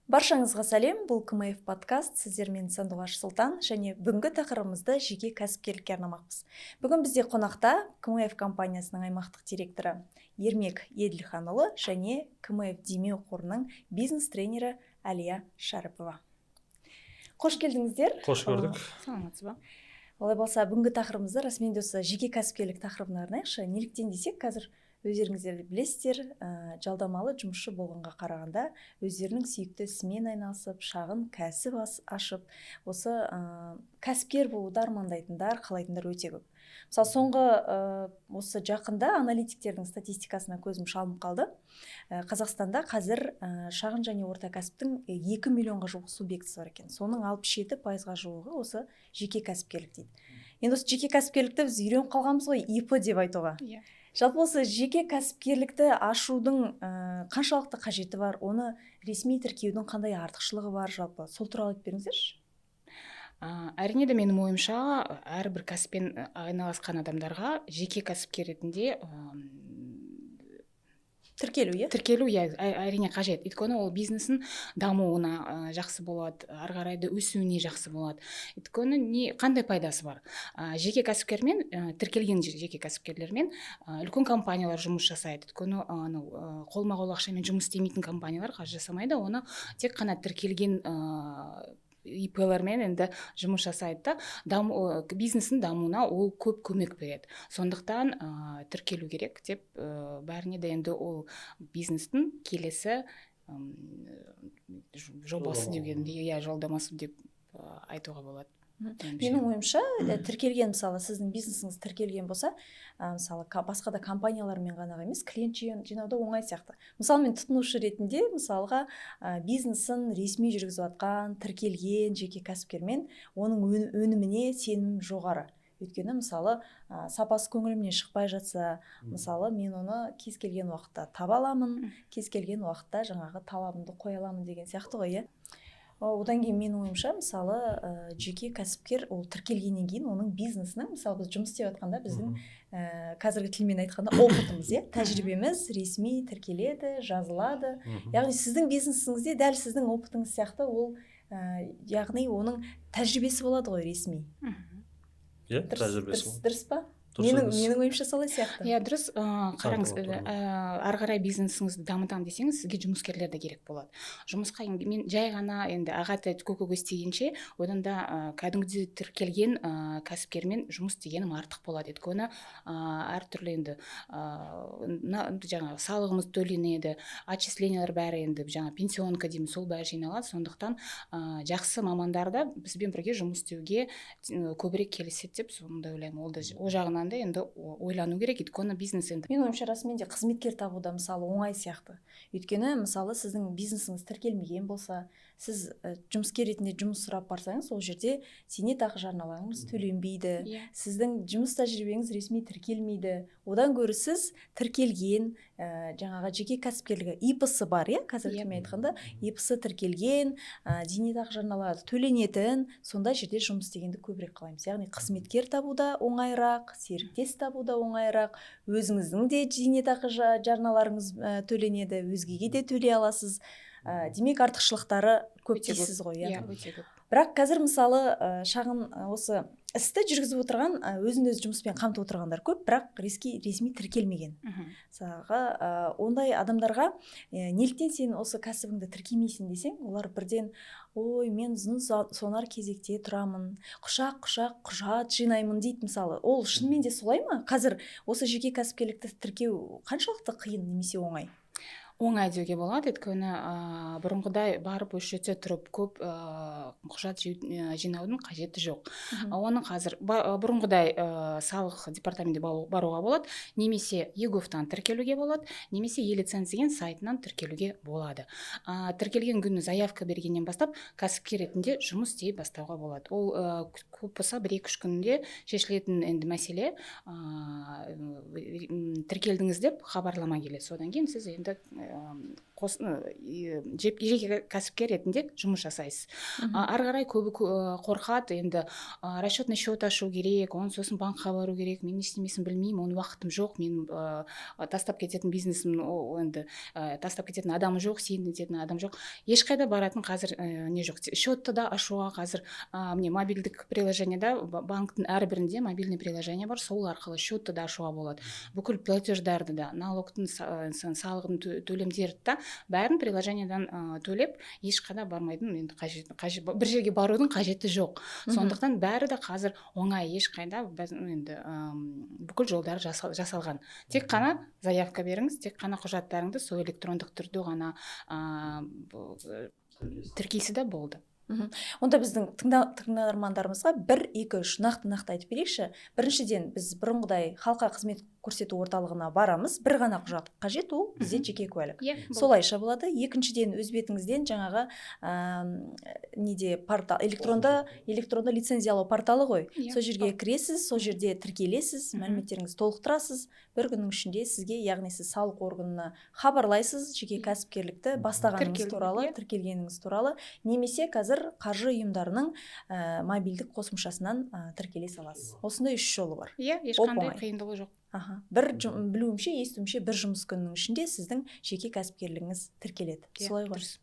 Баршаңызға сәлем, бұл КМФ подкаст, сіздермен Сандуғаш Сұлтан және бүгінгі тақырыбымызды жеке кәсіпкерлікке арнамақпыз. Бүгін бізде қонақта КМФ компаниясының аймақтық директоры Ермек Еділханұлы және КМФ демеу қорының бизнес тренері Әлия Шәріпова. Қош келдіңіздер. Қош көрдік. Саламатсыз ба? Олай болса, бүгінгі тақырыбымызды расымен де осы жеке кәсіпкерлік тақырыбына арнайықшы. Неліктен десек, қазір өздеріңіздер білесіздер, жалдамалы жұмысшы болғанға қарағанда өздерінің сүйікті ісімен айналысып, шағын кәсіп ашып, осы кәсіпкер болуды армандайтындар, қалайтындар өте көп. Мысалы, соңғы осы жақында аналитиктердің статистикасына көзім шалынып қалды. Қазақстанда қазір шағын және орта кәсіптің 2 миллионға жуық субъектісі бар екен. Соның 67%-ға жуығы осы жеке кәсіпкерлік дейді. Енді осы жеке кәсіпкерлікті біз үйреніп қалғанбыз ғой ИП деп айтуға. Иә. Жалпы осы жеке кәсіпкерлікті ашудың қаншалықты қажеті бар, оны ресми тіркеудің қандай артықшылығы бар, жалпы сол туралы айтып беріңіздерші. Әрине де, менің ойымша, әрбір кәсіппен айналысқан адамдарға жеке кәсіпкер ретінде тіркелу, иә? Тіркелу, иә, әрине қажет. Өйткені ол бизнестің дамуына жақсы болады, ары қарай да өсуіне жақсы болады. Өйткені не, қандай пайдасы бар? Жеке кәсіпкермен, тіркелген жеке кәсіпкерлермен үлкен компаниялар жұмыс жасайды. Өйткені анау қолма-қол ақшамен жұмыс істемейтін компаниялар қазір жасамайды, оны тек қана тіркелген ИП-лармен енді жұмыс жасайды да, бизнестің дамуына ол көп көмек береді. Сондықтан тіркелу керек деп бәріне де енді ол бизнестің келесі жобасы деуге, иә, жолдамасы деп айтуға болады. Менің ойымша, тіркелген, мысалы, сіздің бизнесіңіз тіркелген болса, мысалы, басқа да компаниялармен ғана емес, клиент жинауда оңай сияқты. Мысалы, мен тұтынушы ретінде, мысалға, бизнесін ресми жүргізіп жатқан, тіркелген жеке кәсіпкермен оның өніміне сенімім жоғары. Өйткені, мысалы, сапасы көңілімнен шықпай жатса, мысалы, мен оны кез келген уақытта таба аламын, кез келген уақытта жаңағы талабымды қоя аламын деген сияқты ғой, иә. Одан кейін менің ойымша, мысалы, жеке кәсіпкер ол тіркелгеннен кейін оның бизнесінің, мысалы, біз жұмыс істеп жатқанда біздің қазіргі тілмен айтқанда опытымыз, иә, тәжірибеміз ресми тіркеледі, жазылады. Яғни сіздің бизнесіңізде дәл сіздің опытыңыз сияқты ол, яғни оның тәжірибесі болады ғой ресми. Иә, тәжірибесі. Дұрыс па? Менің ойымша солай сияқты. Иә, дұрыс. Қараңыз, ары қарай бизнесіңізді дамытамын десеңіз, сізге жұмыскерлер де керек болады. Жұмысқа мен жай ғана енді ағаты көкөк істегенше, одан да кәдімгідей тіркелген кәсіпкермен жұмыс істегенім артық болады. Өйткені әртүрлі енді жаңағы салығымыз төленеді, отчислениялар бәрі енді жаңа пенсионка дейміз, сол бәрі жиналады. Сондықтан жақсы мамандар да бізбен бірге жұмыс істеуге көбірек келіседі деп сондай ойлаймын. Ол да ол жағынан да енді ойлану керек, өйткені бизнес енді. Менің ойымша, расымен де қызметкер табуда, мысалы, оңай сияқты. Өйткені, мысалы, сіздің бизнесіңіз тіркелмеген болса, сіз жұмыскер ретінде жұмыс сұрап барсаңыз, ол жерде зейнетақы жарналарыңыз төленбейді, сіздің жұмыс тәжірибеңіз ресми тіркелмейді. Одан гөрі сіз тіркелген, жаңағы жеке кәсіпкерлігі ИП-сы бар, иә, қазіргі тілмен айтқанда ИП-сы тіркелген, зейнетақы жарналары төленетін сондай жерде жұмыс істегенді көбірек қалаймыз. Яғни қызметкер табуда оңайырақ, серіктес табуда оңайырақ, өзіңіздің де зейнетақы жарналарыңыз төленеді, өзгеге де төлей аласыз. Демек, артықшылықтары көп дейсіз ғой, иә? Иә, өте көп. Бірақ қазір, мысалы, шағын осы істі жүргізіп отырған, өзін өзі жұмыспен қамтып отырғандар көп, бірақ ресми тіркелмеген. Мысалға, ондай адамдарға неліктен сен осы кәсібіңді тіркемейсің десең, олар бірден: ой, мен ұзын сонар кезекте тұрамын, құшақ-құшақ құжат жинаймын дейді, мысалы. Ол шынымен де солай ма? Қазір осы жеке кәсіпкерлікті тіркеу қаншалықты қиын немесе оңай? Оңай деуге болады, өйткені бұрынғыдай барып осы жерде тұрып көп құжат жинаудың қажеті жоқ. Оны қазір бұрынғыдай салық департаментіне баруға болады, немесе еговтан тіркелуге болады, немесе е-лиценз деген сайтынан тіркелуге болады. Тіркелген күні заявка бергеннен бастап кәсіпкер ретінде жұмыс істей бастауға болады. Ол көп болса 1-2-3 күнде шешілетін енді мәселе. Тіркелдіңіз деп хабарлама келеді. Содан кейін сіз енді Жеке кәсіпкер ретінде жұмыс жасайсыз. Ары қарай көбі қорқады енді: расчетный счет ашу керек, оны сосын банкқа бару керек, мен не істемесін білмеймін, оның уақытым жоқ, мен тастап кететін бизнесім, енді тастап кететін адамым жоқ, сенетін адам жоқ. Ешқайда баратын қазір не жоқ. Счетты да ашуға қазір міне, мобильдік приложениеда, банктің әрбірінде мобильный приложение бар, сол арқылы счетты да ашуға болады, бүкіл платеждарды да, налогтың, салығын, төлемдерді да, бәрін приложениедан төлеп, ешқайда бармайтын енді қажет, бір жерге барудың қажеті жоқ. Сондықтан бәрі де қазір оңай, ешқайда енді бүкіл жолдар жасалған. Тек қана заявка беріңіз, тек қана құжаттарыңды сол электрондық түрде ғана тіркейсіз да, болды. Онда біздің тыңдармандарымызға бір, екі, үш нақты нақты айтып берейікші. Біріншіден, біз бұрынғыдай халыққа қызмет көрсету орталығына барамыз, бір ғана құжат қажет, ол бізде жеке куәлік. Иә. Солайша болады. Екіншіден, өз бетіңізден жаңағы неде, портал, электронды лицензиялау порталы ғой. Иә. Сол жерге кіресіз, сол жерде тіркелесіз, мәліметтеріңізді толықтырасыз. Бір күннің ішінде сізге, яғни сіз салық органына хабарлайсыз жеке кәсіпкерлікті бастағаныңыз туралы, тіркелгеніңіз туралы, немесе қазір қаржы ұйымдарының мобильдік қосымшасынан тіркеле саласыз. Осындай үш жолы бар. Иә, ешқандай Оп-оңай. қиындығы жоқ. Аха, бір білуімше, естуімше, бір жұмыс күнінің ішінде сіздің жеке кәсіпкерлігіңіз тіркеледі. Иә, Солай ғой? дұрыс.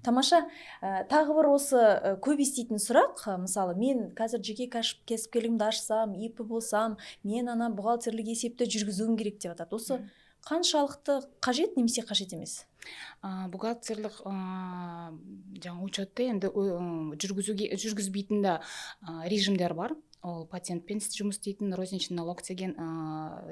Тамаша. Тағы бір осы көп еститін сұрақ: мысалы, мен қазір жеке кәсіпкерлігімді ашсам, ИП болсам, мен ана бухгалтерлік есепті жүргізуім керек деп жатады. Осы қаншалықты қажет немесе қажет емес? Бухгалтерлік жаңа учетты енді жүргізуге, жүргізбейтін да режимдер бар. Ол патентпен жұмыс істейтін, розничный налог деген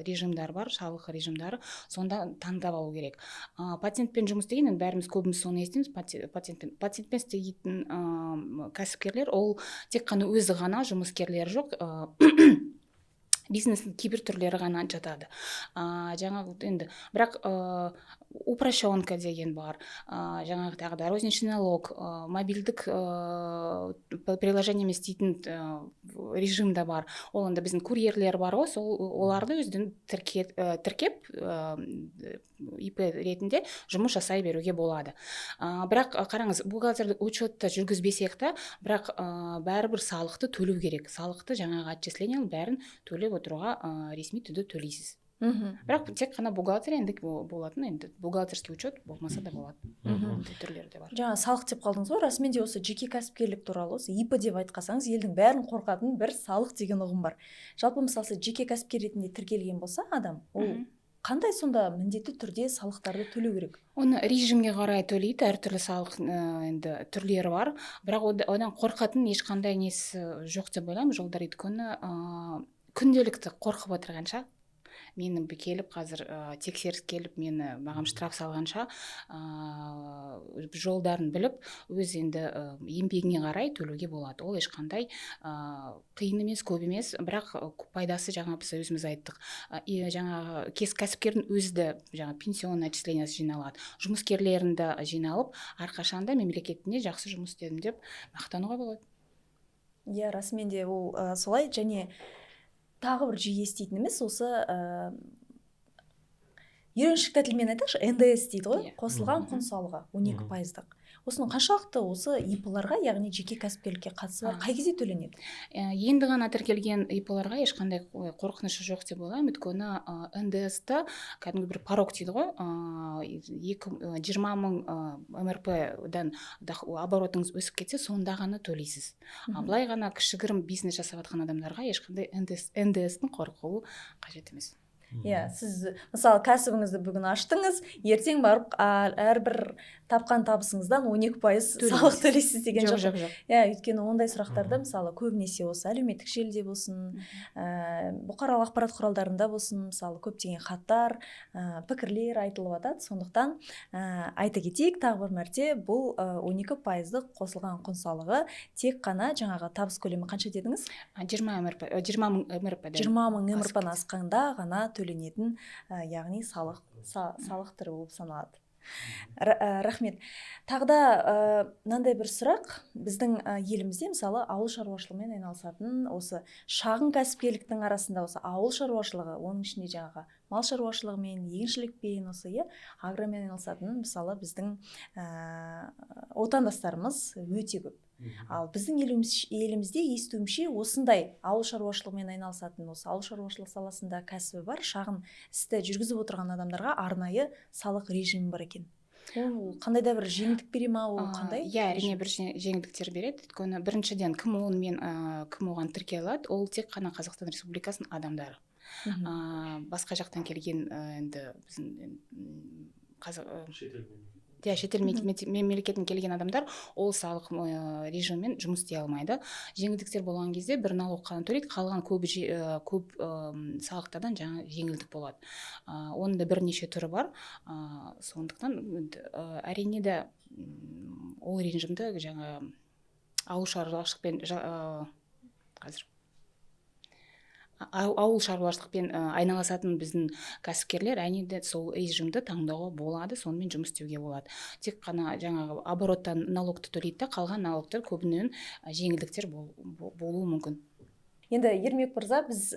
режимдер бар, салық режимдері, сонда таңдап алу керек. Патентпен жұмыс істеген, енді бәріміз, көбіміз соны естиміз. Патентпен істейтін кәсіпкерлер, ол тек қана өзі ғана, жұмыскерлері жоқ, бизнестің кейбір түрлері ғана жатады. Жаңағы енді бірақ упрощенка деген бар, жаңағы тағы да розничный налог, мобильдік приложениемен істейтін режим да бар. Ол енді біздің курьерлер бар ғой, сол оларды өздерін тіркеп, ИП ретінде жұмыс жасай беруге болады. Бірақ қараңыз, бухгалтерлік учетты жүргізбесек та, бірақ бәрібір салықты төлеу керек. Салықты, жаңағы отчислениенің бәрін төлеп отыруға, ресми түрде төлейсіз. Бірақ тек қана бухгалтер енді болатын, енді бухгалтерский учет болмаса да болады. Ондай түрлері де бар. Жаңа салық деп қалдыңыз ғой, расымен де осы жеке кәсіпкерлік туралы, осы ИП деп айтқасаңыз, елдің бәрін қорқатын бір салық деген ұғым бар. Жалпы, мысалы, сіз жеке кәсіпкер ретінде тіркелген болса адам, ол қандай сонда міндетті түрде салықтарды төлеу керек? Оны режимге қарай төлейді, әртүрлі салық енді түрлері бар, бірақ одан қорқатын ешқандай несі жоқ деп ойлаймын, жолдар. Өйткені күнделікті қорқып отырғанша, мені келіп қазір тексеріс келіп, мені маған штраф салғанша, жолдарын біліп, өз енді еңбегіңе қарай төлеуге болады. Ол ешқандай қиын емес, көп емес, бірақ пайдасы, жаңа біз өзіміз айттық, и жаңағы кәсіпкердің өзі де жаңа пенсионный отчислениясы жиналады, жұмыскерлерін де жиналып, әрқашанда мемлекетіне жақсы жұмыс істедім деп мақтануға болады. Иә, расымен де ол солай. Және тағы бір жиі еститініміз осы, үйреншікті тілмен айтайықшы, НДС дейді ғой. Қосылған құн салығы 12 пайыздық. Осының қаншалықты осы ИП-ларға, яғни жеке кәсіпкерлікке қатысы бар, қай кезде төленеді? Енді ғана тіркелген ИП-ларға ешқандай қорқынышы жоқ деп ойлаймын, өйткені НДС-ті кәдімгі бір порог дейді ғой, екі 20 000 МРП-дан оборотыңыз өсіп кетсе, сонда ғана төлейсіз. Былай ғана кішігірім бизнес жасап жатқан адамдарға ешқандай НДС-тің қорқуы қажет емес. Иә, сіз, мысалы, кәсібіңізді бүгін аштыңыз, ертең барып әрбір тапқан табысыңыздан 12% салық төлейсіз деген жоқ. Жоқ. Жоқ. Иә, өйткені ондай сұрақтарды, мысалы, көбінесе осы әлеуметтік желіде болсын, бұқаралық ақпарат құралдарында болсын, мысалы, көптеген хаттар, пікірлер айтылып жатады. Сондықтан айта кетейік тағы бір мәрте, бұл 12 пайыздық қосылған құн салығы тек қана жаңағы табыс көлемі қанша дедіңіз? 20 МРП, 20 000 МРП. 20 000 Асып МРП-ны асқанда ғана төленетін, яғни салық түрі болып саналады. Рахмет. Тағы да мынандай бір сұрақ. Біздің елімізде мысалы ауыл шаруашылығымен айналысатын осы шағын кәсіпкерліктің арасында осы ауыл шаруашылығы, оның ішінде жаңағы мал шаруашылығымен, егіншілікпен, осы агромен айналысатын мысалы біздің отандастарымыз өте көп. Ал біздің елімізде естуімше осындай ауыл шаруашылығымен айналысатын, осы ауыл шаруашылық саласында кәсібі бар, шағын істі жүргізіп отырған адамдарға арнайы салық режимі бар екен. Ол қандай да бір жеңілдік бере ма, ол қандай? Иә, әрине бір жеңілдіктер береді. Өйткені біріншіден кім онымен, кім оған тіркеле алады, ол тек қана Қазақстан Республикасының адамдары. Басқа жақтан келген енді біздің шетел мемлекеттен келген адамдар ол салық режимімен жұмыс істей алмайды. Жеңілдіктер болған кезде бір налог қана төлейді, қалған көп салықтардан жаңа жеңілдік болады. Оның да бірнеше түрі бар. Сондықтан әрине де ол режимді жаңа ауыл шаруашылықпен қазір ауыл шаруашылықпен айналысатын біздің кәсіпкерлер әрине де сол режимді таңдауға болады, сонымен жұмыс істеуге болады. Тек қана жаңағы обороттан налогты төлейді де, қалған налогтар көбінен жеңілдіктер болуы мүмкін. Енді Ермек мырза, біз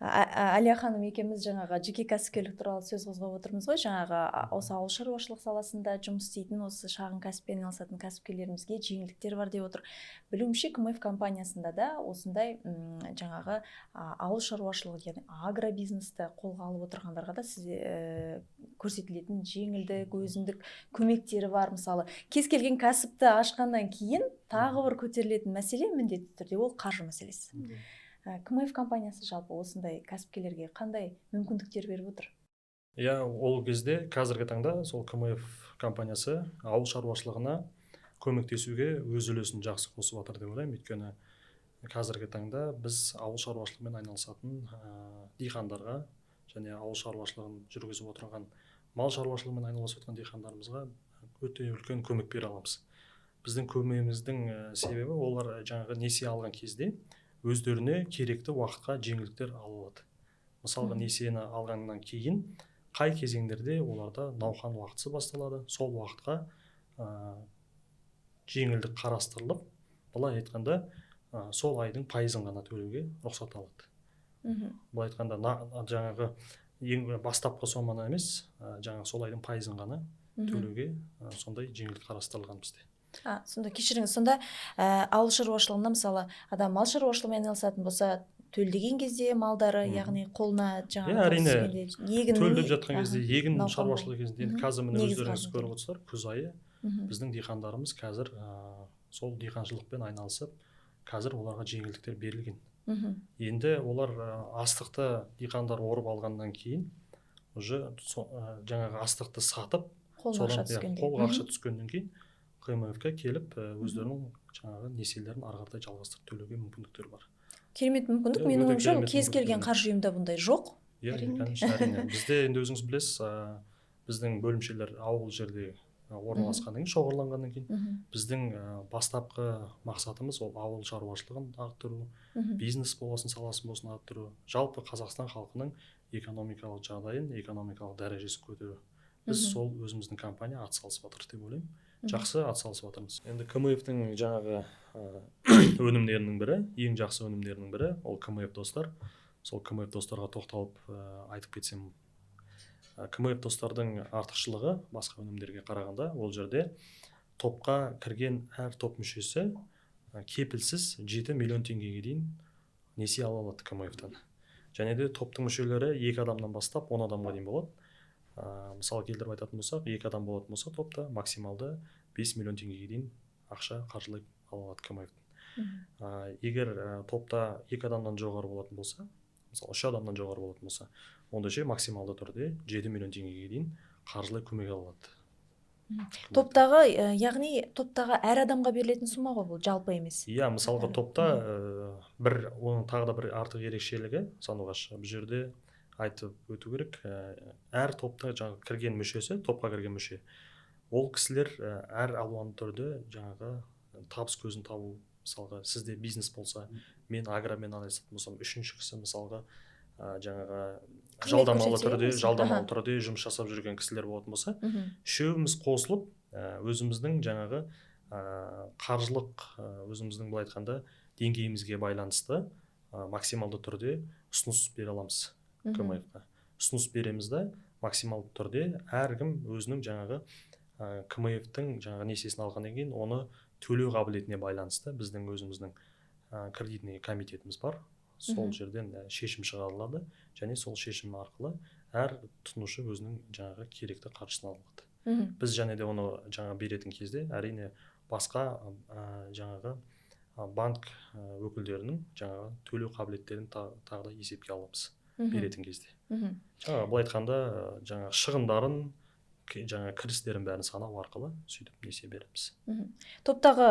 Әлия ханым екеуміз жаңағы жеке кәсіпкерлік туралы сөз қозғап отырмыз ғой. Жаңағы осы ауыл шаруашылық саласында жұмыс істейтін, осы шағын кәсіппен айналысатын кәсіпкерлерімізге жеңілдіктер бар деп отыр. Білуімше, КМФ компаниясында да осындай жаңағы ауыл шаруашылығы, яғни агробизнесті қолға алып отырғандарға да сізде көрсетілетін жеңілдік, өзіндік көмектері бар. Мысалы, кез келген кәсіпті ашқаннан кейін тағы бір көтерілетін мәселе міндетті түрде ол қаржы мәселесі. КМФ компаниясы жалпы осындай кәсіпкерлерге қандай мүмкіндіктер беріп отыр? Иә, ол кезде қазіргі таңда сол КМФ компаниясы ауыл шаруашылығына көмектесуге өз үлесін жақсы қосып жатыр деп ойлаймын. Өйткені қазіргі таңда біз ауыл шаруашылығымен айналысатын диқандарға және ауыл шаруашылығын жүргізіп отырған, мал шаруашылығымен айналысып отырған диқандарымызға өте үлкен көмек бере аламыз. Біздің көмегіміздің себебі олар жаңағы несие алған кезде өздеріне керекті уақытқа жеңілдіктер ала алады. Мысалға, несиені алғаннан кейін қай кезеңдерде оларда науқан уақытысы басталады, сол уақытқа жеңілдік қарастырылып, былай айтқанда, сол айдың пайызын ғана төлеуге рұқсат алады. Былай айтқанда, жаңағы ең бастапқы соманы емес, жаңағы сол айдың пайызын ғана төлеуге сондай жеңілдік қарастырылған бізде. Сонда кешіріңіз, сонда ауыл шаруашылығында мысалы адам мал шаруашылығымен айналысатын болса, төлдеген кезде малдары, яғни қолына жаңағы әрине егін төлдеп жатқан кезде, егін шаруашылығы кезінде, енді қазір міне өздеріңіз көріп отырсыздар, күз айы біздің диқандарымыз қазір сол диқаншылықпен айналысып, қазір оларға жеңілдіктер берілген. Енді олар астықты диқандар орып алғаннан кейін уже жаңағы астықты сатып, қолға ақша түскеннен кейін КМФ-ке келіп өздерінің жаңағы несиелерін ары қаратай жалғастырып төлеуге мүмкіндіктері бар. Керемет мүмкіндік. Менің ойымша, кез келген қаржы ұйымында бұндай жоқ. Иә, әрине. Бізде енді өзіңіз білесіз, біздің бөлімшелер ауыл жерде орналасқаннан кейін, шоғырланғаннан кейін біздің бастапқы мақсатымыз ол ауыл шаруашылығын арттыру, бизнес болсын, саласын болсын арттыру, жалпы Қазақстан халқының экономикалық жағдайын, экономикалық дәрежесін көтеру. Біз сол өзіміздің компания атсалысып жатыр деп ойлаймын. Жақсы атсалысып жатырмыз. Енді КМФ-тің жаңағы өнімдерінің бірі, ең жақсы өнімдерінің бірі ол КМФ достар. Сол КМФ достарға тоқталып айтып кетсем, КМФ достардың артықшылығы басқа өнімдерге қарағанда ол жерде топқа кірген әр топ мүшесі кепілсіз 7 миллион теңгеге дейін несие ала алады КМФ-тан. Және де топтың мүшелері 2 адамнан бастап 10 адамға дейін болады. Мысал келтіріп айтатын болсақ, 2 адам болатын болса топта максималды 5 миллион теңгеге дейін ақша қаржылай ала алады КМФ-тан. Егер топта 2 адамнан жоғары болатын болса, мысалы 3 адамнан жоғары болатын болса, онда ше максималды түрде 7 миллион теңгеге дейін қаржылай көмек ала алады. Топтағы, яғни топтағы әр адамға берілетін сумма ғой бұл, жалпы емес. Иә, мысалға топта бір оның тағы да бір артық ерекшелігі, Сандуғаш, бұл жерде айтып өту керек, әр топта жаңағы кірген мүшесі, топқа кірген мүше, ол кісілер әр алуан түрде жаңағы табыс көзін табу, мысалға сізде бизнес болса, мен агромен айналысатын болсам, үшінші кісі мысалға жаңағы Жалдамалы түрде жұмыс жасап жүрген кісілер болатын болса, үшеуміз қосылып өзіміздің жаңағы қаржылық, өзіміздің былай айтқанда деңгейімізге байланысты максималды түрде ұсыныс бере аламыз. КМФ-ға ұсыныс береміз да, максималды түрде әркім өзінің жаңағы КМФ-тің жаңағы несиесін алғаннан кейін оны төлеу қабілетіне байланысты біздің өзіміздің кредитный комитетіміз бар. Сол жерден шешім шығарылады және сол шешім арқылы әр тұтынушы өзінің жаңағы керекті қаржысын ала алады. Біз және де оны жаңа беретін кезде әрине басқа жаңағы банк өкілдерінің жаңағы төлеу қабілеттерін тағы да есепке аламыз беретін кезде. Жаңа былай айтқанда жаңа шығындарын, жаңа кірістерін бәрін санау арқылы сөйтіп несие береміз. Топтағы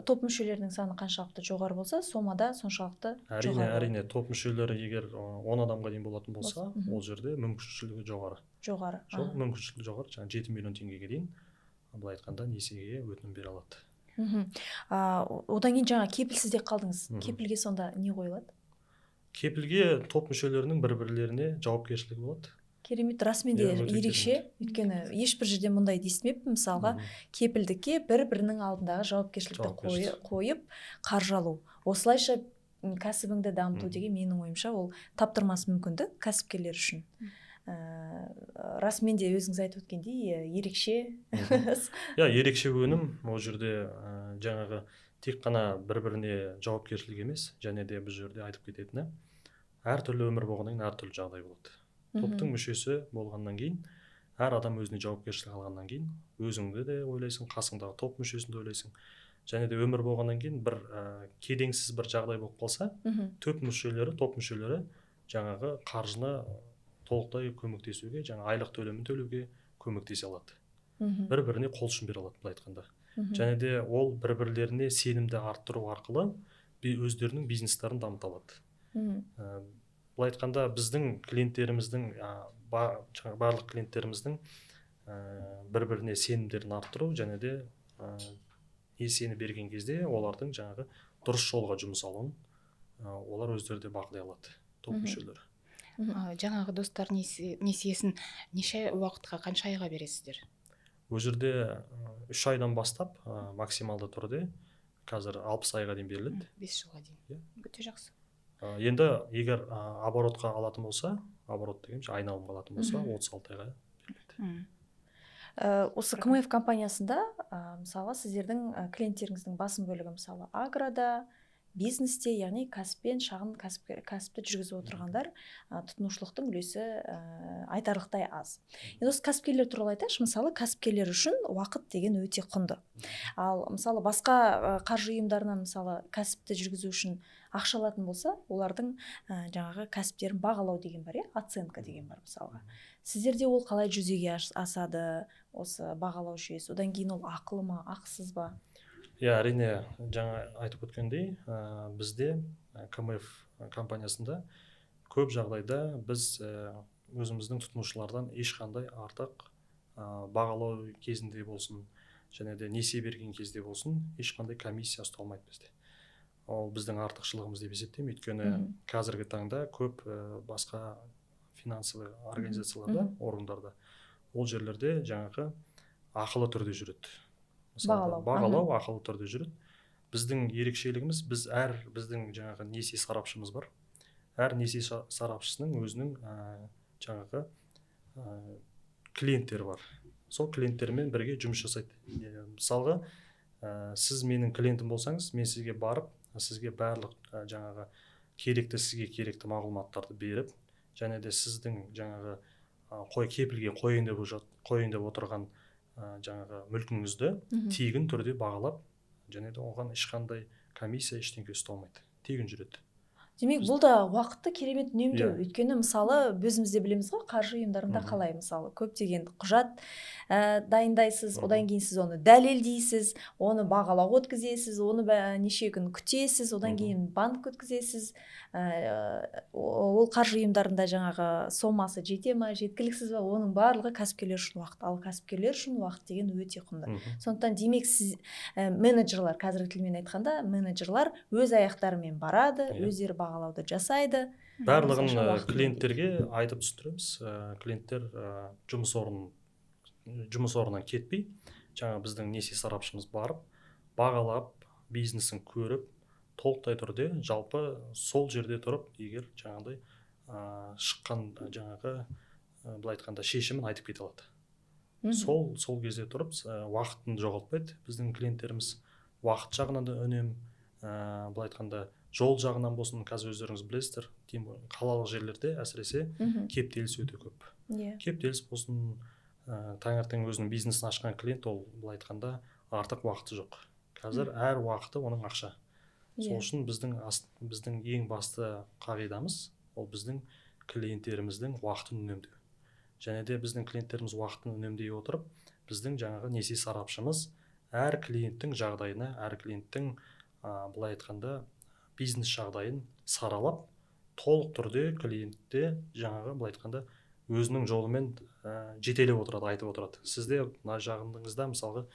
топ мүшелерінің саны қаншалықты жоғары болса, сомада соншалықты жоғары. Әрине, топ мүшелері егер 10 адамға дейін болатын болса, ол жерде мүмкіншілігі жоғары. Жоғары. Мүмкіншілігі жоғары, жаңа 7 миллион теңгеге дейін былай айтқанда несиеге өтінім бере алады. Одан кейін жаңа кепілсіз де қалдыңыз. Кепілге сонда не қойылады? Кепілге топ мүшелерінің бір-бірлеріне жауапкершілігі болады. Керемет, расымен де ерекше, өйткені ешбір жерде мұндайды естімеппін. Мысалға, кепілдікке бір-бірінің алдындағы жауапкершілікті қойып қаржы алу. Осылайша кәсібіңді дамыту деген менің ойымша ол таптырмас мүмкіндік кәсіпкерлер үшін. Расымен де өзіңіз айтып өткендей ерекше. Иә, ерекше өнім. Ол жерде жаңағы тек қана бір-біріне жауапкершілік емес, және де бұл жерде айтып кететіні, әртүрлі өмір болғаннан кейін әртүрлі жағдай болады. Топтың мүшесі болғаннан кейін, әр адам өзіне жауапкершілік алғаннан кейін, өзіңді де ойлайсың, қасыңдағы топ мүшесін де ойлайсың. Және де өмір болғаннан кейін бір келеңсіз бір жағдай болып қалса, топ мүшелері жаңағы қаржыны толықтай көмектесуге, жаңа айлық төлемін төлеуге көмектесе алады. Бір-біріне қол ұшын бере алады, былай айтқанда. Және де ол бір-бірлеріне сенімді арттыру арқылы өздерінің бизнестарын дамыта алады. Былай айтқанда біздің клиенттеріміздің, барлық клиенттеріміздің бір-біріне сенімдерін арттыру және де несиені берген кезде олардың жаңағы дұрыс жолға жұмсалуын олар өздері де бақылай алады, топ мүшелері. Жаңағы достар несиесін неше уақытқа, қанша айға бересіздер? Ол жерде 3 айдан бастап максималды түрде қазір 60 айға дейін беріледі. 5 жылға дейін. Өте жақсы. Енді егер оборотқа алатын болса, оборот деген айналымға алатын болса, 36 айға беріледі. Осы КМФ компаниясында мысалы сіздердің клиенттеріңіздің басым бөлігі мысалы агрода, бизнесте, яғни кәсіппен, шағын кәсіпті жүргізіп отырғандар, тұтынушылықтың үлесі айтарлықтай аз. Енді осы кәсіпкерлер туралы айтайықшы. Мысалы, кәсіпкерлер үшін уақыт деген өте құнды. Ал мысалы басқа қаржы ұйымдарынан мысалы кәсіпті жүргізу үшін ақша алатын болса, олардың жаңағы кәсіптерін бағалау деген бар, оценка деген бар мысалға. Сіздерде ол қалай жүзеге асады, осы бағалау жүйесі? Одан кейін ол ақылы ма, ақысыз ба? Иә, әрине, жаңа айтып өткендей, бізде КМФ компаниясында көп жағдайда біз өзіміздің тұтынушылардан ешқандай артық бағалау кезінде болсын, және де несие берген кезде болсын, ешқандай комиссия ұсталмайды бізде. Ол біздің артықшылығымыз деп есептеймін, өйткені қазіргі таңда көп басқа финансовый организацияларда, орындарда, ол жерлерде жаңағы ақылы түрде жүреді. Бағалау ақылы түрде жүреді. Біздің ерекшелігіміз, біз біздің жаңағы несие сарапшымыз бар. Әр несие сарапшысының өзінің жаңағы клиенттері бар. Сол клиенттермен бірге жұмыс жасайды. Мысалға, сіз менің клиентім болсаңыз, мен сізге барып, сізге барлық жаңағы керекті, сізге керекті мағлұматтарды беріп, және де сіздің жаңағы кепілге қояйын деп отырған жаңағы мүлкіңізді тегін түрде бағалап, және де оған ешқандай комиссия ештеңе ұсталмайды, тегін жүреді. Демек, бұл да уақытты керемет үнемдеу. Өйткені мысалы өзіміз де білеміз ғой, қаржы ұйымдарында қалай мысалы көптеген құжат дайындайсыз, одан кейін сіз оны дәлелдейсіз, оны бағалауға өткізесіз, оны неше күн күтесіз, одан кейін банк өткізесіз. Ол қаржы ұйымдарында жаңағы сомасы жете ма, жеткіліксіз ба, оның барлығы кәсіпкерлер үшін уақыт. Ал кәсіпкерлер үшін уақыт деген өте құнды. Сондықтан демек сіз менеджерлар, қазіргі тілмен айтқанда менеджерлар өз аяқтарымен барады, өздері бағалауды жасайды. Барлығын клиенттерге айтып түсіндіреміз. Клиенттер жұмыс орнынан кетпей, жаңа біздің несие сарапшымыз барып, бағалап, бизнесін көріп, толықтай түрде жалпы сол жерде тұрып, егер жаңағыдай шыққан жаңағы былай айтқанда шешімін айтып кете алады. Сол кезде тұрып уақытын жоғалтпайды біздің клиенттеріміз. Уақыт жағынан да үнем, былай айтқанда жол жағынан болсын, қазір өздеріңіз білесіздер, қалалық жерлерде әсіресе кептеліс өте көп. Кептеліс болсын, таңертең өзінің бизнесін ашқан клиент, ол былай айтқанда артық уақыты жоқ. Қазір әр уақыты оның ақша. Сол үшін біздің ең басты қағидамыз ол біздің клиенттеріміздің уақытын үнемдеу. Және де біздің клиенттеріміз уақытын үнемдей отырып, біздің жаңағы несие сарапшымыз әр клиенттің жағдайына, әр клиенттің былай айтқанда бизнес жағдайын саралап, толық түрде клиентте жаңағы былай айтқанда өзінің жолымен жетелеп отырады, айтып отырады. Сізде мына жағыңызда мысалға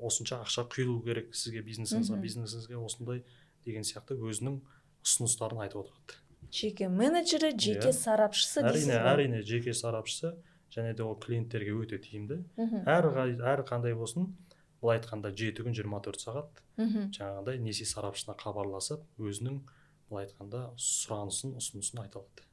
осынша ақша құйылу керек сізге, бизнесіңізге, бизнесіңізге осындай деген сияқты өзінің ұсыныстарын айтып отырады. Жеке менеджері, жеке сарапшысы дейсіз ғой? Әрине, жеке сарапшысы, және де ол клиенттерге өте тиімді. Әр қандай болсын, былай айтқанда 7 күн 24 сағат жаңағыдай несие сарапшысына хабарласып, өзінің былай айтқанда сұранысын, ұсынысын айта алады.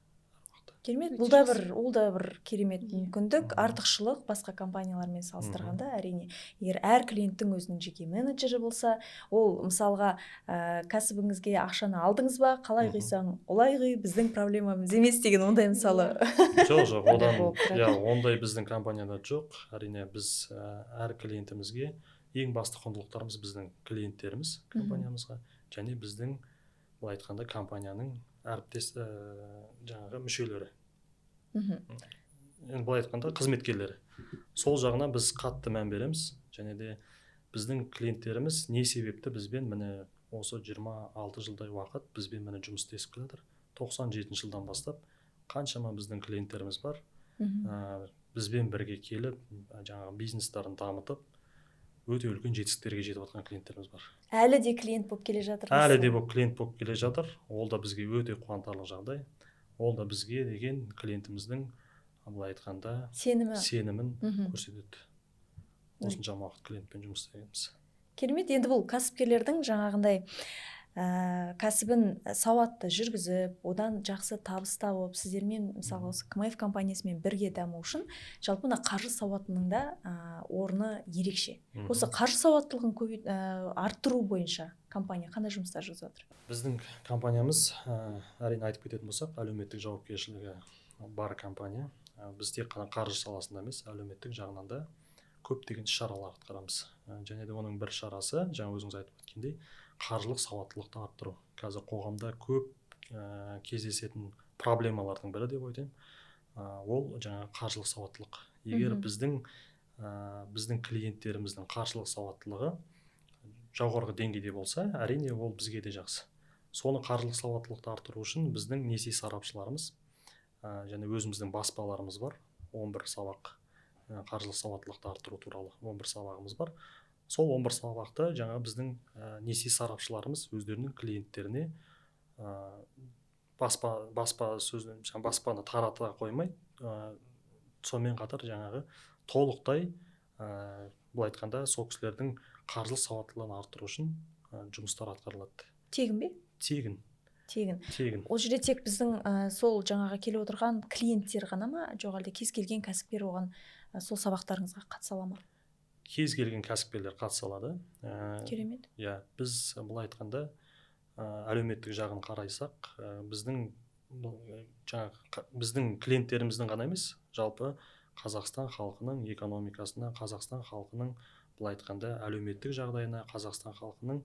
Керемет. Бұл да бір, ол да бір керемет мүмкіндік, артықшылық басқа компаниялармен салыстырғанда, әрине. Егер әр клиенттің өзінің жеке менеджері болса, ол мысалға кәсібіңізге ақшаны алдыңыз ба, қалай құйсаң, олай құй, біздің проблемамыз емес деген ондай мысалы. Жоқ, одан иә, ондай біздің компанияда жоқ. Әрине, біз әр клиентімізге ең басты құндылықтарымыз біздің клиенттеріміз компаниямызға және біздің былай айтқанда компанияның әріптес жаңағы мүшелері. Енді былай айтқанда қызметкерлері. Сол жағына біз қатты мән береміз. Және де біздің клиенттеріміз не себепті бізбен міне осы 26 жылдай уақыт бізбен міне жұмыс істесіп келе жатыр. 97 жылдан бастап қаншама біздің клиенттеріміз бар. Бізбен бірге келіп жаңағы бизнестарын дамытып, өте үлкен жетістіктерге жетіп жатқан клиенттеріміз бар. Әлі де клиент болып келе жатыр. Әлі де клиент болып келе жатыр. Ол да бізге өте қуантарлық жағдай. Ол да бізге деген клиентіміздің былай айтқанда сенімін көрсетеді. Осыншама уақыт клиентпен жұмыс істегенбіз. Керемет. Енді бұл кәсіпкерлердің жаңағындай кәсібін сауатты жүргізіп, одан жақсы табыс тауып, сіздермен мысалы осы КМФ компаниясымен бірге даму үшін жалпы мына қаржы сауатының да орны ерекше. Осы қаржы сауаттылығын арттыру бойынша компания қандай жұмыстар жүргізіп жатыр? Біздің компаниямыз, әрине айтып кететін болсақ, әлеуметтік жауапкершілігі бар компания. Біз тек қана қаржы саласында емес, әлеуметтік жағынан да көптеген іс-шаралар атқарамыз. Және де оның бір шарасы, жаңа өзіңіз айтып өткендей, қаржылық сауаттылықты арттыру. Қазір қоғамда көп кездесетін проблемалардың бірі деп ойлаймын. Ол жаңа қаржылық сауаттылық. Егер біздің клиенттеріміздің қаржылық сауаттылығы жоғарғы деңгейде болса, әрине ол бізге де жақсы. Соны қаржылық сауаттылықты арттыру үшін біздің несие сарапшыларымыз және өзіміздің баспаларымыз бар. 11 сабақ қаржылық сауаттылықты арттыру туралы 11 сабағымыз бар. Сол 11 сабақты жаңа біздің несие сарапшыларымыз өздерінің клиенттеріне баспа сөзін, баспаны тарата қоймай, сонымен қатар жаңағы толықтай былай айтқанда сол кісілердің қаржылық сауаттылығын арттыру үшін жұмыстар атқарылады. Тегін бе? Тегін. Тегін. Ол жерде тек біздің сол жаңағы келіп отырған клиенттер ғана ма, жоқ әлде кез келген кәсіпкер оған сол сабақтарыңызға қатыса ала ма? Кез келген кәсіпкерлер қатыса алады. Керемет. Иә, біз былай айтқанда әлеуметтік жағын қарайсақ, біздің жаңағы біздің клиенттеріміздің ғана емес, жалпы Қазақстан халқының экономикасына, Қазақстан халқының былай айтқанда әлеуметтік жағдайына, Қазақстан халқының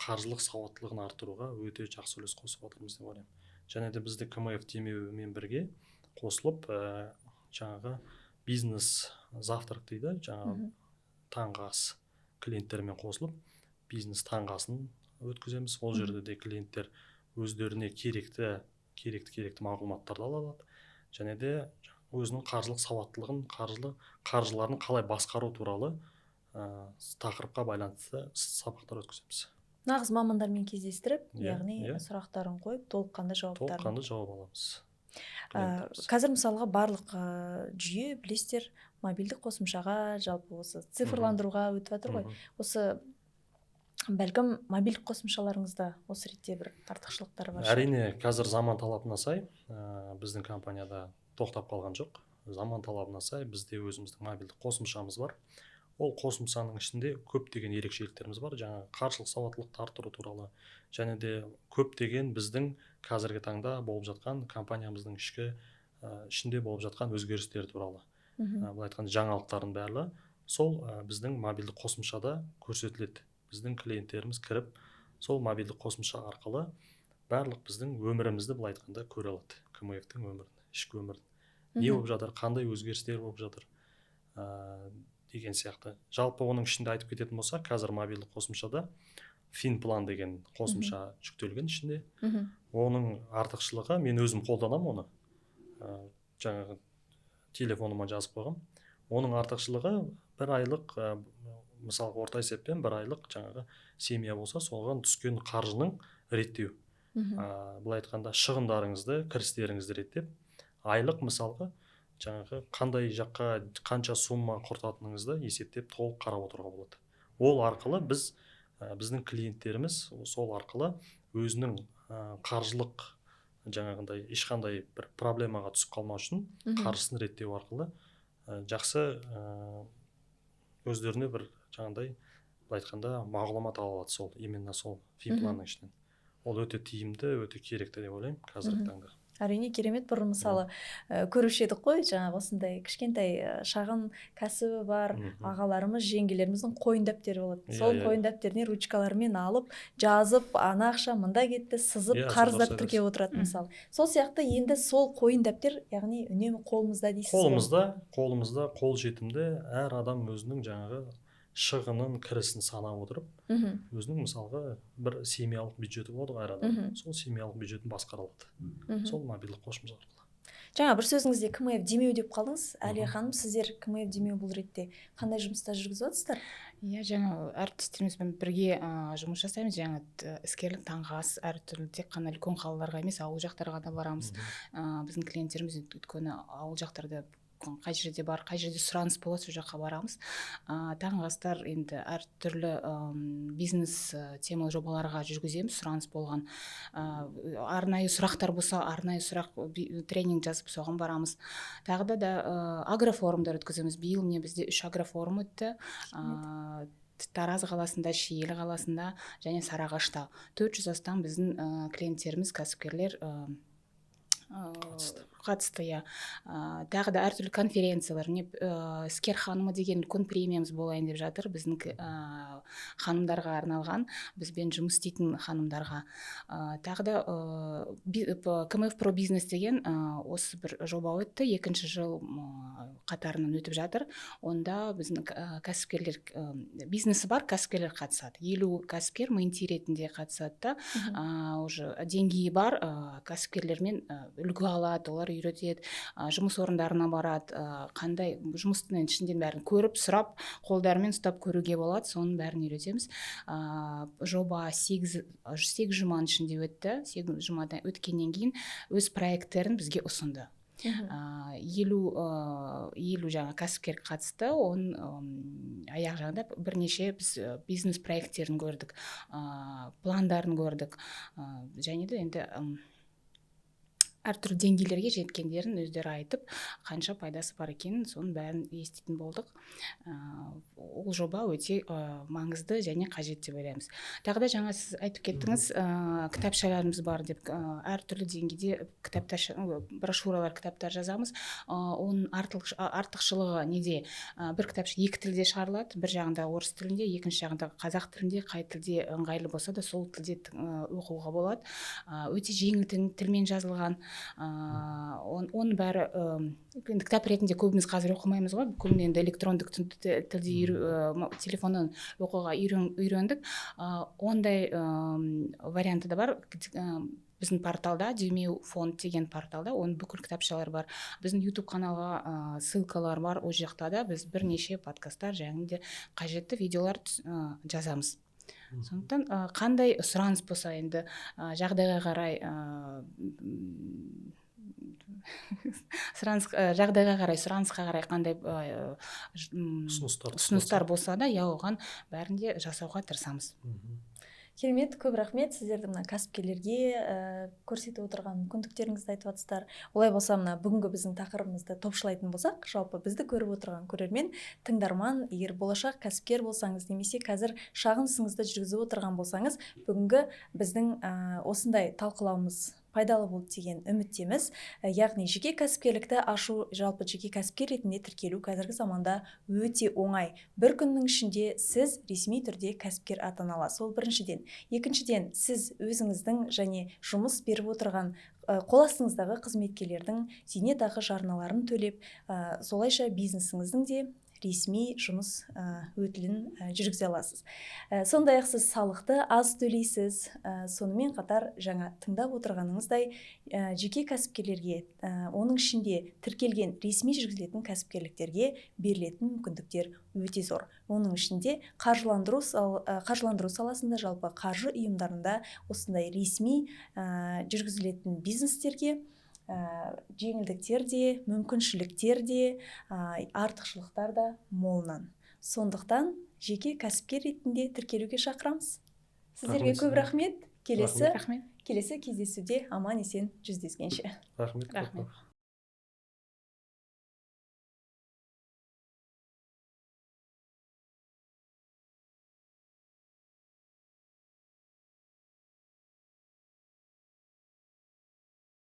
қаржылық сауаттылығын арттыруға өте жақсы үлес қосып жатырмыз деп ойлаймын. Және де бізді КМФ демеуімен бірге қосылып, жаңағы бизнес завтрак дейді, жаңағы таңғы ас клиенттермен қосылып бизнес таңғы асын өткіземіз. Ол жерде де клиенттер өздеріне керекті мағлұматтарды ала алады. Және де өзінің қаржылық сауаттылығын, қаржыларын қалай басқару туралы тақырыпқа байланысты сабақтар өткіземіз. Нағыз мамандармен кездестіріп, яғни сұрақтарын қойып, толыққанды жауаптарын. Толыққанды жауап аламыз. Қазір мысалға барлық жүйе, білесіздер, мобильдік қосымшаға, жалпы осы цифрландыруға өтіп жатыр ғой. Осы бәлкім мобильдік қосымшаларыңызда осы ретте бір артықшылықтары бар шығар. Әрине, қазір заман талабына сай біздің компанияда тоқтап қалған жоқ. Заман талабына сай бізде өзіміздің мобильдік қосымшамыз бар. Ол қосымшаның ішінде көптеген ерекшеліктеріміз бар. Жаңа қаржылық сауаттылықты арттыру туралы және де көптеген біздің қазіргі таңда болып жатқан компаниямыздың ішкі ішінде болып жатқан өзгерістер туралы. Былай айтқанда, жаңалықтардың барлығы сол біздің мобильдік қосымшада көрсетіледі. Біздің клиенттеріміз кіріп, сол мобильдік қосымша арқылы барлық біздің өмірімізді, былай айтқанда, көре алады. КМФ-тің өмірін, ішкі өмірін. Не болып жатыр, қандай өзгерістер болып жатыр деген сияқты. Жалпы оның ішінде айтып кететін болсақ, қазір мобильдік қосымшада финплан деген қосымша жүктелген ішінде. Оның артықшылығы, мен өзім қолданамын оны. Жаңағы телефоныма жазып қойғам. Оның артықшылығы, бір айлық, мысалға, орта есеппен бір айлық жаңағы семья болса, соған түскен қаржының реттеу. Былай айтқанда, шығындарыңызды, кірістеріңізді реттеп, айлық, мысалға, жаңағы қандай жаққа қанша сумма құртатыныңызды есептеп, толық қарап отыруға болады. Ол арқылы біз, біздің клиенттеріміз сол арқылы өзінің қаржылық жаңағындай ешқандай бір проблемаға түсіп қалмау үшін қаржысын реттеу арқылы жақсы өздеріне бір жаңағындай, былай айтқанда, мағлұмат ала алады сол, именно сол финпланның ішінен. Ол өте тиімді, өте керекті деп ойлаймын қазіргі таңда. Әрине, керемет. Бұрын, мысалы, көруші едік қой, жаңағы осындай кішкентай шағын кәсібі бар ағаларымыз, жеңгелеріміздің қойын дәптері болады. Сол иә, иә. қойын дәптеріне ручкаларымен алып жазып, ана ақша мында кетті, сызып, Иә, сол қарыздап дұрыс. тіркеп отырады, мысалы. Сол сияқты енді сол қойын дәптер, яғни, үнемі қолымызда дейсіз ғой. Қолымызда, қол жетімді. Әр адам өзінің жаңағы шығынын, кірісін санап отырып, өзінің, мысалға, бір семьялық бюджеті болады ғой әр адамның, сол семьялық бюджетін басқара алады сол мобильдік қосымша арқылы. Жаңа бір сөзіңізде КМФ демеу деп қалдыңыз, Әлия ханым. Сіздер КМФ демеу бұл ретте қандай жұмыстар жүргізіп жатырсыздар? Иә, жаңа әріптестерімізбен бірге жұмыс жасаймыз. Жаңа іскерлік таңғы ас әртүрлі, тек қана үлкен қалаларға емес, ауыл жақтарға да барамыз. Біздің клиенттеріміз, өйткені ауыл жақтарда қай жерде бар, қай жерде сұраныс болады, сол жаққа барамыз. Таңғы астар енді әртүрлі бизнес тема жобаларға жүргіземіз. Сұраныс болған, арнайы сұрақтар болса, арнайы сұрақ, тренинг жазып, соған барамыз. Тағы да агрофорумдар өткіземіз. Биыл міне бізде үш агрофорум өтті: Тараз қаласында, Шиелі қаласында және Сарыағашта. 400 астам біздің клиенттеріміз, кәсіпкерлер Қатысты. Қатысты, иә. Тағы да әртүрлі конференциялар, не «Іскер ханымы» деген үлкен премиямыз болайын деп жатыр, біздің ханымдарға арналған, бізбен жұмыс істейтін ханымдарға. Тағы да КМФ про бизнес деген осы бір жоба өтті, екінші жыл қатарынан өтіп жатыр. Онда біздің кәсіпкерлер, бизнесі бар кәсіпкерлер қатысады. 50 кәсіпкер менти ретінде қатысады да, уже деңгейі бар кәсіпкерлермен үлгі алады, олар үйретеді, жұмыс орындарына барады, қандай жұмыстың енді ішінде бәрін көріп, сұрап, қолдарымен ұстап көруге болады, соның бәрін үйретеміз. Жоба 8 жұманың ішінде өтті. 8 жұмадан өткеннен кейін өз проекттерін бізге ұсынды. 50 жаңа кәсіпкер қатысты. Оның аяқ жағында бірнеше біз бизнес проекттерін көрдік, пландарын көрдік, және де енді әртүрлі деңгейлерге жеткендерін өздері айтып, қанша пайдасы бар екенін, соның бәрін еститін болдық. Ол жоба өте маңызды және қажет деп ойлаймыз. Тағы да жаңа сіз айтып кеттіңіз, кітапшаларымыз бар деп, әртүрлі деңгейде кітаптар, брошюралар, кітаптар жазамыз. Оның артықшылығы неде? Бір кітапша екі тілде шығарылады: бір жағында орыс тілінде, екінші жағында қазақ тілінде. Қай тілде ыңғайлы болса да, сол тілде оқуға болады. Өте жеңіл тілмен жазылған. Оның бәрі енді кітап ретінде көбіміз қазір оқымаймыз ғой, көбіне енді электрондық тілде, телефоннан оқуға үйрендік. Ондай варианты да бар. Біздің порталда, Демеу фонд деген порталда, оның бүкіл кітапшалар бар. Біздің YouTube каналға ссылкалар бар, ол жақта да біз бірнеше подкасттар және де қажетті видеолар жазамыз. Сондықтан қандай сұраныс болса, енді жағдайға қарай, сұраныс, жағдайға қарай, сұранысқа қарай қандай ұсыныстар ұсыныстар болса да, иә, оған бәрін де жасауға тырысамыз. Керемет, көп рахмет. Сіздердің мына кәсіпкерлерге көрсетіп отырған мүмкіндіктеріңізді айтып жатсыздар. Олай болса, мына бүгінгі біздің тақырыбымызды топшылайтын болсақ, жалпы бізді көріп отырған көрермен, тыңдарман, егер болашақ кәсіпкер болсаңыз немесе қазір шағын ісіңізді жүргізіп отырған болсаңыз, бүгінгі біздің осындай талқылауымыз пайдалы болды деген үміттеміз. Яғни жеке кәсіпкерлікті ашу, жалпы жеке кәсіпкер ретінде тіркелу қазіргі заманда өте оңай. Бір күннің ішінде сіз ресми түрде кәсіпкер атана аласыз. Ол біріншіден. Екіншіден, сіз өзіңіздің және жұмыс беріп отырған, қол астыңыздағы қызметкерлердің зейнетақы жарналарын төлеп, солайша бизнесіңіздің де ресми жұмыс өтілін жүргізе аласыз. Сондай-ақ сіз салықты аз төлейсіз. Сонымен қатар жаңа тыңдап отырғаныңыздай, жеке кәсіпкерлерге, оның ішінде тіркелген ресми жүргізілетін кәсіпкерліктерге берілетін мүмкіндіктер өте зор. Оның ішінде қаржыландыру саласында, жалпы қаржы ұйымдарында осындай ресми жүргізілетін бизнестерге жеңілдіктер де, мүмкіншіліктер де, артықшылықтар да молынан. Сондықтан жеке кәсіпкер ретінде тіркелуге шақырамыз. Сіздерге Рахмет көп сізге. рахмет. Келесі Рахмет. Келесі кездесуде аман есен жүздескенше. Рахмет. Рахмет.